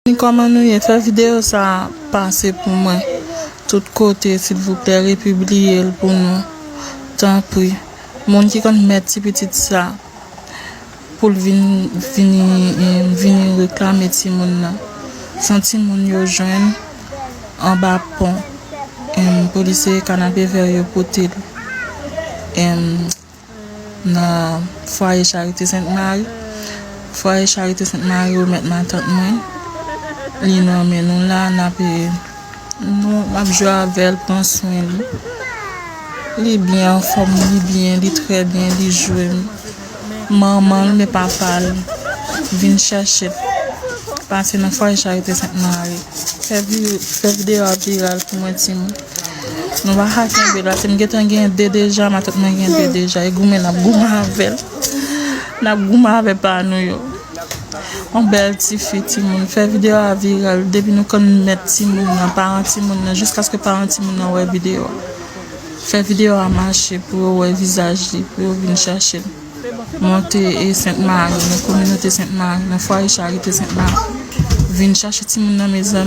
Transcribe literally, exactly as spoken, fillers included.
Kòman nou ye? Fè videyo sa a pase pou mwen tout kote, silvouplè, repibliye l pou nou. Tanpri. Moun ki konn mèt ti pitit sa, pou l vin, vini, em, vini reklame timoun nan. Se yon timoun yo jwenn anba pon. Em, polisye Kanapevè yo pote l, em, nan Fwaye Charite Sent Mari. Fwaye Charite Sent Mari remèt matant mwen. Li nan men nou la, n ap, e, nou, n ap jwe avè l, pran swen li. Li byen anfòm, li byen, li trè byen, li jwe. Manman l, men papa l vin chèche l. Pase nan Fwaye Charite Sent Mari. Fè vi-, fè videyo a viral pou mwen, timoun. Nou pa ka kenbe la. Si m gentan gen de deja, matant mwen gen de deja. E goumen, n ap goumen avè l. N ap goumen avè pa nou yo. Yon bèl tifi, timoun. Fè videyo a viral. Depi nou konn mèt timoun nan, paran timoun nan, jiskaske paran timoun nan wè videyo a. Fè videyo a mache pou yo wè vizaj li, pou yo vin chèche l. Monte e Sent Mari, nan kominote Sent Mari, nan Fwaye Charite Sent Mari. Vin chèche timoun nan, mezanmi.